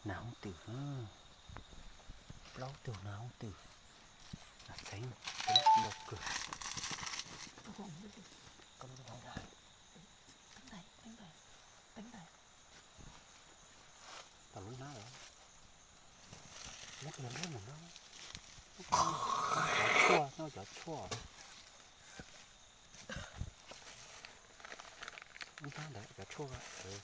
Nas hooj twm, plaub tug nas hooj twm, nas txheeb, txheeb ntau kawg. Tau lub hnab lawm, muab tus nrab mus no. Cov tshuaj, noj cov tshuaj. Lub hnab ntawd cov tshuaj.